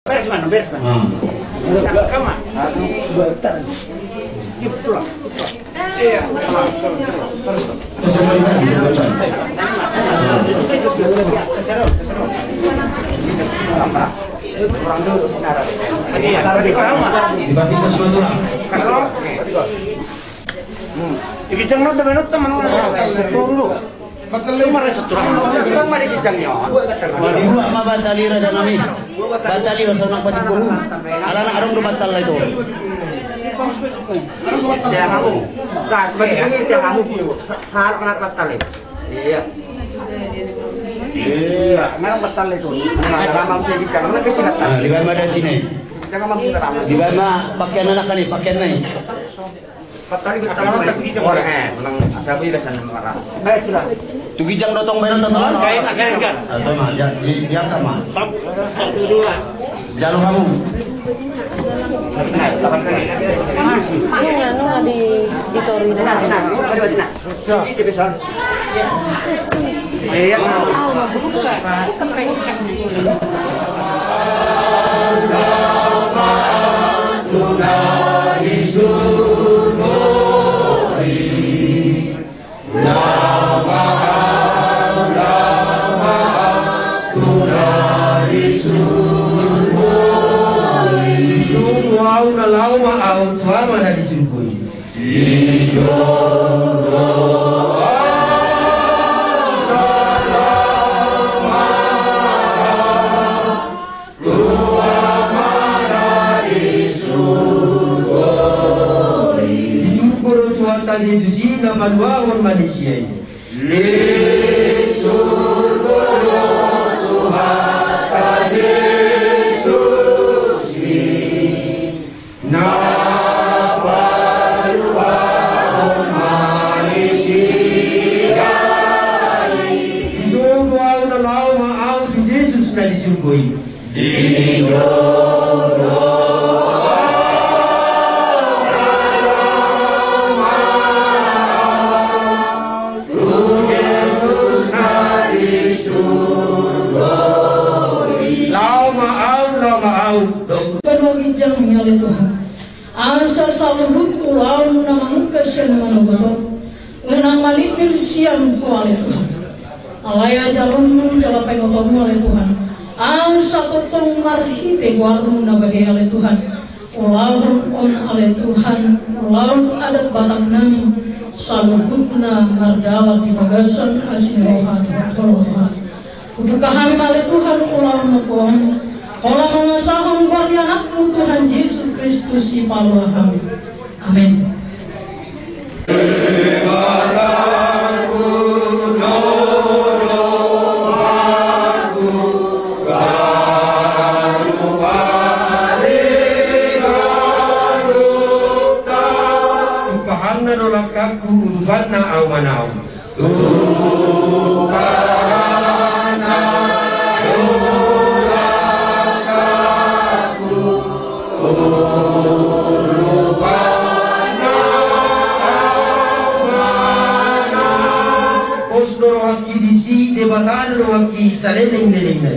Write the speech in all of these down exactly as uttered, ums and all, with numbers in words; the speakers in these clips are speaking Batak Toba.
Beres, Bang, beres, Bang. Ah. Sama, sama. Iya, pulang. Iya. Kurang dulu, benar. Iya, berarti kurang, Bang. Dibagi pas betul. Hmm. Di kijang lo udah menut teman. Turun dulu. Di ruak ma batali, raja nami. Batali, sonang pati boru. Alana adong do batali itu. Tiang hamu. Nah, sebagai ini tiang hamu. Harap kena batali. Iya. Iya, memang batali itu. Nah, lama mesti di kijang, lagi sih batali. Nah, di mana ada sini? Jangan mampu lama. Di mana pakaian anak ini, pakaian ini? Patali, patali, patali. Ora, eh, nang sabu ida sana marah. Eh, sudah. Tu kijang do tong baenon tatolan? Saya, saya enggak. Atau mah, ya, di, di angka mah. Satu, dua. Jalo hamu. Nunga, nunga di, di toru ini. Nah, nah, nunga di, nah. Ini dia pesan. Au na laho ma au tu Ama na di surgo i. Di surgo do Tuhanta Jesus i na maluahon manisia i. Di surgo do Tuhanta Jesus i. Na paluahon manisia i. Dijou do au na laho ma au tu Jesus na di surgo i. Dijou do au na laho ma au. Laho ma au, laho ma au. Dohot ginjang ni ale Tuhan. Asa saluhut ulaon na mamungka sian manogot on unang malimbil sian Ho ale Tuhan. Alai ajaronmu jala paingotonmu ale Tuhan. Asa tongtong marhite goarmu na bage ale Tuhan. Ulaon on ale Tuhan, ulaon adat Batak nami, saluhutna mardalan di bagasan asi ni roha dohot holong ni roha. Hubuka hami ma ale Tuhan ulaon na on, holan mangasahon goar ni Anakmu Tuhan Jesus Kristus Sipalua hami. Amen. Tumpahna do langkangku, urupanna au manaon. Tumpahna do langkangku, urupanna au manaon. Pos do rohangki disi, Debata do rohangki saleleng-lelengna i.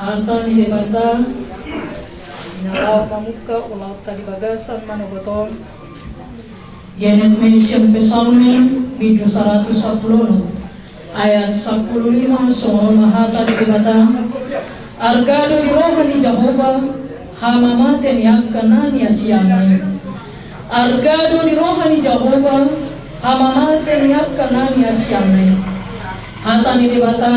Hata ni Debata na laho mamungka ulaonta di bagasan manogot on. Dienet ma i sian Psalmen bindu saratus sampulu onom, ayat sampulu lima, songon on ma hata ni Debata: Arga do di roha ni Jahowa hamamate ni angka na niasianna i. Arga do di roha ni Jahowa hamamate ni angka na niasianna i. Hata ni Debata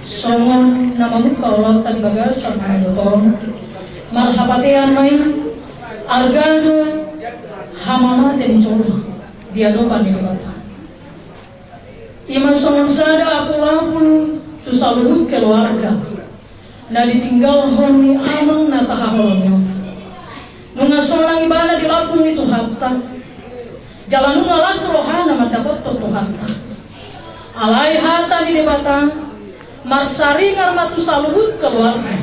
songon na mamungka ulaonta di bagasan manogot on. Marhapatean ma i, arga do hamamate ni jolma di adopan ni Debata. I ma songon sada apul-apul tu saluhut keluarga na ditinggalhon ni amang na tahaholongi on. Nunga sonang ibana di lambung ni Tuhanta, Jala nunga las rohana mandapothon Tuhanta. Alai hata ni Debata marsaringar ma tu saluhut keluarga.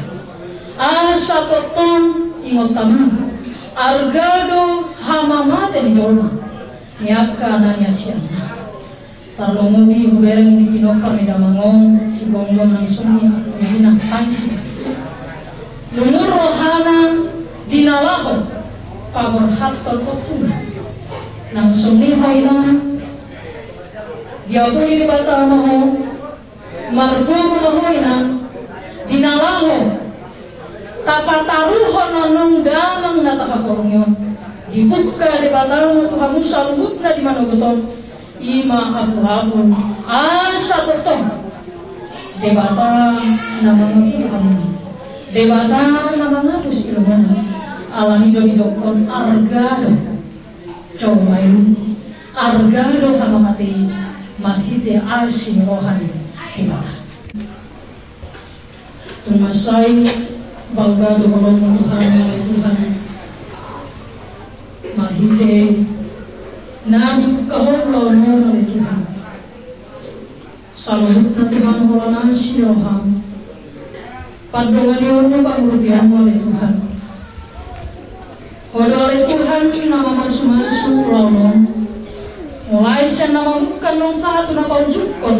Asa tongtong ingot hamu, arga do hamamate ni jolma, ni angka na niasianna. Tarlumobi hubereng di pinompar ni damang on, si Gomgom nang songon i, di na pansik. Lungun rohana di na laho paborhathon ompuna. Nang songon i ho inang, diapuli Debata ma ho, margogo ma ho inang, di na laho tapataruhon annon damang na tahaporungi on. Dibungka Debata ma tu hamu saluhutna di manogot on, i ma apuapu, asa tongtong Debata na mangapuli hamu, Debata na mangapus ilumuna. Alani do didokkon arga do jolma i, arga do hamamate i, marhite asi ni roha ni Debata. Tung mansai balga do holongmu tu hami ale Tuhan, marhite na dibungka Ho ulaon on ale Tuhan. Saluhutna Tuhan holan asi ni roham, pandonganion do pangurupion ale Tuhan. Ho do ale Tuhan na mamasumasu ulaon on, mulai sian na mamungka annon sahat tu na paunjukkon.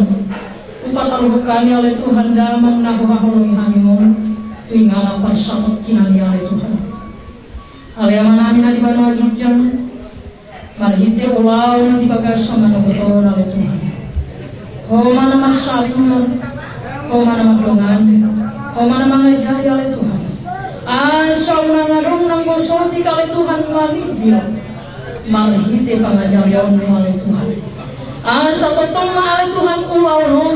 Hupatorang hami ale Tuhan damang na huhaholongi hami on tu ingala parsatongkinan i ale Tuhan. Ale Amanami na di banua ginjang, marhite ulaon di bagasan manogot on ale Tuhan, Ho ma na marsaringar, Ho ma na mandongani, Ho ma na mangajari ale Tuhan. Asa unang adong nanggo saotik ale Tuhan malimbil marhite pangajarion ale Tuhan. Asa tongtong ma ale Tuhan ulaon on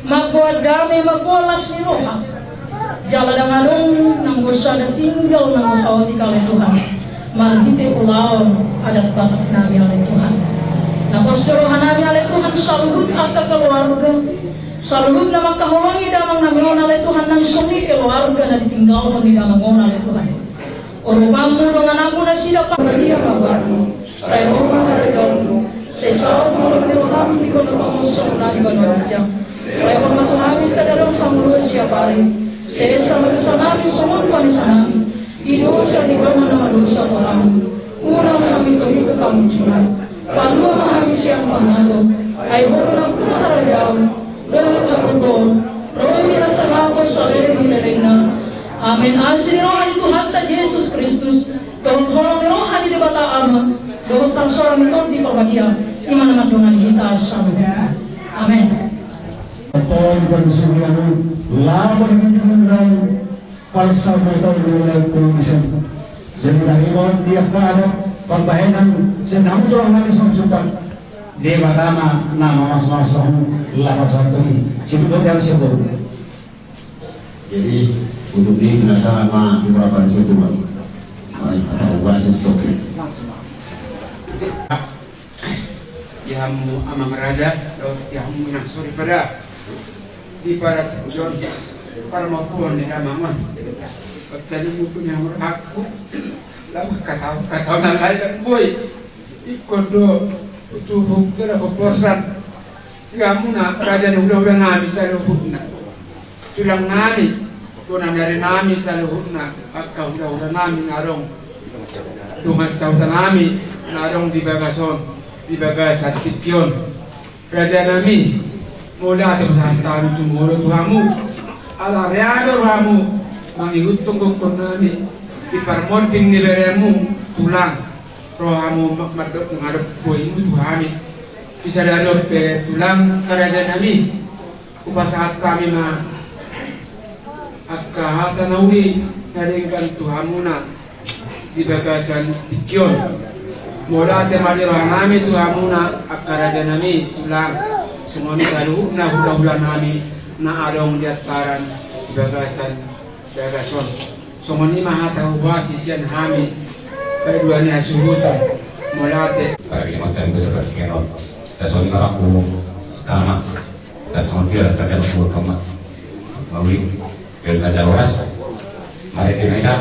mamboan dame, mamboan las ni roha. Jala ndang adong nanggo sada tinggal nanggo saotik ale Tuhan, marhite ulaon adat Batak nami ale Tuhan. Na pos do roha nami ale Tuhan, saluhut angka keluarga, saluhut na mangkaholongi damang nami on ale Tuhan, nang songon i keluarga na ditinggalhon ni damang on ale Tuhan. Urupanmu, dongananmu nasida pasadia ma goarmu. Sai ro ma harajaonmu. Sai saut ma lomo ni roham di banua on songon na di banua ginjang. Sai ro ma tu hami sadari on hangoluan siapari. Sesa ma dosa nami songon panesan nami di dosa ni jolma na mardosa tu hami. Unang hami togihon tu pangunjunan. Palua ma hami sian pangago. Ai Ho do nampuna harajaon dohot hagogoon, ro di na saleleng ni lelengna. Amen. Asi ni roha ni Tuhanta Jesus Kristus, dohot holong ni roha ni Debata Ama, dohot parsaoran ni Tondi Parbadia, i ma na mandongani hita saluhutna. Amen. Antong di panusun ni anu, lawan di undang, parsaoran ni Tondi Parbadia. Jadi tadi mau tiap ada pembahasan senang tulang lagi sama juta. Debata ma na mamasumasu, lapasan tu i. Situ dia situ. Jadi untuk di penasaran ma di berapa di situ, Bang. Mari kita ubah sistem. Di hamu amang raja, dohot di hamu inang soripada. Di padat jon, parmakuon ni amang on. Pacani buku ni amang hakku. Lalu kata, kata na lain boi. Ingkon do hutuhuk do na poporsan. Di hamuna raja ni hulahula nami saluhutna. Tulang nami, bona ni ari nami saluhutna, angka hulahula nami na adong. Dongan sahuta nami na adong di bagas on, di bagasan tingki on. Raja nami, mauliate ma sahat hami tu molo tu hamu. Ala reado hamu mangihuthon gokhon nami di parmonding ni beremu, tulang. Ro hamu ma-, mandok mangadop bohimu tu hami. Di sadari on pe tulang, raja nami, hupasahat hami ma angka hata na uli na denggan tu hamuna di bagasan tingki on. Mauliate ma di roha nami tu hamuna angka raja nami, tulang, songon i saluhutna hulahula nami na adong di antaran di bagasan bagas on. Songon i ma hata hubahas sian hami, paidua ni hasuhuton. Mauliate. Pada kalimat kami beserta sekian on. Dan songon i ma aku, kama. Dan songon i ma aku, kama. Mauli. Biar nggak ada horas. Mari kita,